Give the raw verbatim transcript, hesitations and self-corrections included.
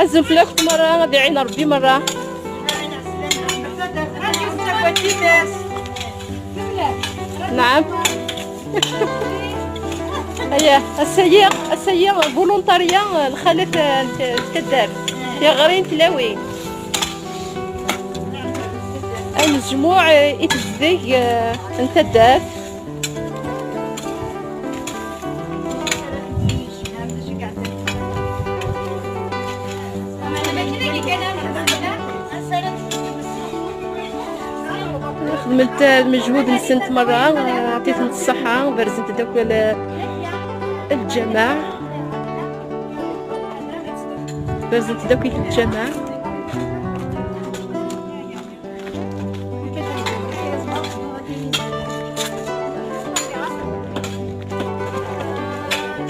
Azul fell-akent merra, ad iɛin Ṛebbi merra. Naɛam. Aya, ass-agi, ass-agi, volontarya, lxalat n t-, n taddart, tiɣri n tlawin. Anejmuɛ i tezdeg, eh, n taddart. Xedment lmejhud-nsent merra, ɛṭitent ṣṣeḥḥa, berzent-d akk l-, lǧameɛ. Berzent-d akk i lǧameɛ.